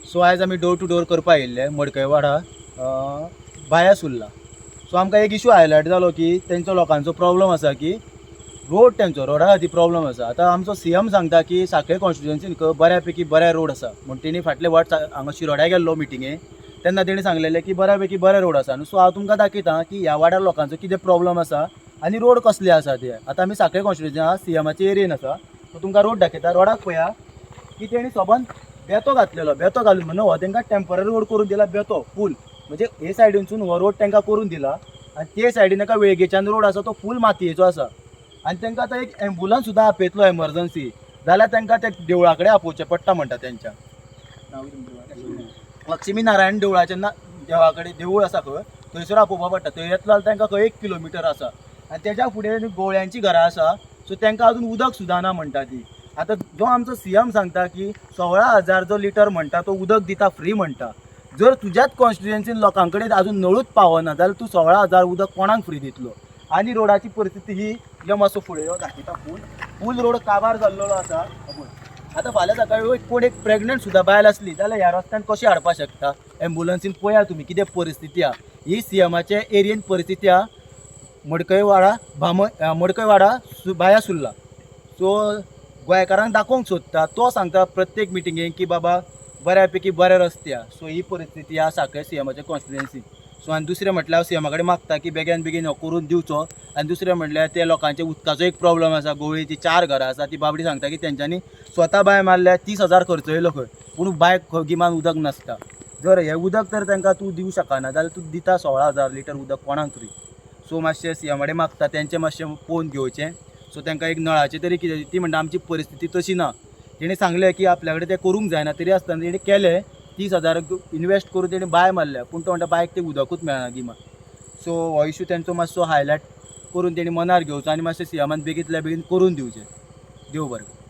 So आयज आमी door two door करपा येयल्ले मडकयवाडा बाया सुर्ला. सो आमकां एक इशू हायलायट जालो की तेंचो लोकांचो प्रॉब्लम आसा की रोड, तेंचो रोडा खातीर प्रॉब्लम आसा. आतां आमचो सीएम सांगता की साखळे कॉन्स्टिट्युएन्सीन बऱ्या पैकी बरे रोड आसा म्हूण. तेणी फाटले वाट हांगा शिरोड्या गेल्लो मिटिंगे तेन्ना तेणी सांगलेलें की बऱ्या पैकी बरे रोड आसा न्हू. सो हांव तुमकां दाखयता की ह्या वाड्यार लोकांचो कितें प्रॉब्लम आसा आनी रोड कसले आसा ते. आतां आमी साखळे कॉन्स्टिट्युएन्सी आहा, सीएमाचे एरियेन आसा. सो तुमकां रोड दाखयता. रोडाक पळया की तेणी सोबन बेतो घातलेलो. बेतो घालून म्हणून हो तांकां टेंपररी रोड करून दिला. बेतो फूल म्हणजे हे सायडीनसून हो रोड तांकां करून दिला आनी ते सायडीन एका वेळगेच्यान रोड आसा, तो फूल मातयेचो आसा. आनी तांकां आतां एक एम्बुलन्स सुद्दां आपयतलो एमर्जन्सी जाल्यार तांकां त्या देवळा कडेन आपोवचें पडटा म्हणटा. तेंच्या लक्ष्मी नारायण देवळाच्या ना देवा कडेन, देवूळ आसा खंय, थंयसर आपोवपा पडटा. थंय येतलो जाल्यार तांकां खंय 1 किलोमिटर आसा आनी तेज्या फुडें गोवळ्यांची घरां आसा. सो तांकां अजून उदक सुद्दां ना म्हणटा ती. आतां जो आमचो सीएम सांगता की 16,000 जो लिटर म्हणटा तो उदक दिता फ्री म्हणटा, जर तुज्याच कॉन्स्टिट्युएन्सीन लोकां कडेन अजून नळूच पावना जाल्यार तूं 16,000 उदक कोणाक फ्री दितलो? आनी रोडाची परिस्थिती ही. यो मातसो फुडें यो, दाखयता. फूल फूल रोड काबार जाल्लो आसा. पळय, आतां फाल्यां सकाळी कोण एक प्रेग्नंट सुद्दां बायल आसली जाल्यार ह्या रस्त्यान कशी हाडपाक शकता एम्बुलन्सीन? पळया तुमी कितें परिस्थिती आहा. ही सीएमाचे एरियेन परिस्थिती आहा, मडकयवाडा भाम मडकयवाडा बाया सुर्ला. सो गोंयकारांक दाखोवंक सोदता तो, सांगता प्रत्येक मिटिंगेक की बाबा बऱ्या पैकी बरे रस्ते आहा. सो ही परिस्थिती आहा साखळे सीएमाच्या कॉन्स्टिट्युएन्सी. सो आनी दुसरें म्हटल्यार हांव सीएमा कडेन मागता की बेगीन बेगीन हो करून दिवचो. आनी दुसरें म्हटल्यार ते लोकांचे उदकाचो एक प्रॉब्लम आसा. गोवळीची चार घरां आसा, ती बाबडी सांगता की तेंच्यांनी स्वता बांय मारल्या, 30,000 खर्च येयलो खंय, पूण बांय गिमान उदक नासता. जर हें उदक तर तांकां तूं दिवं शकना जाल्यार तूं दिता 16,000 लिटर उदक कोणाक फ्री? सो मातशें सीएमा कडेन मागता, तेंचें मातशें पळोवन घेवचें. सो तांकां एक नळाचें तरी कितें. ती म्हणटा आमची परिस्थिती तशी ना. तेणी सांगलें की आपल्या कडेन तें करूंक जायना, तरी आसतना तेणी केलें. 30,000 इनवेस्ट करून तेणी बांय मारल्या, पूण तो म्हणटा बांयक तें उदकूच मेळना गिमाक. सो हो इशू तेंचो मातसो हायलायट करून तेणी मनार घेवचो आनी मातशें सीएमान बेगींतल्या बेगीन करून दिवचें. देव बरें करूं.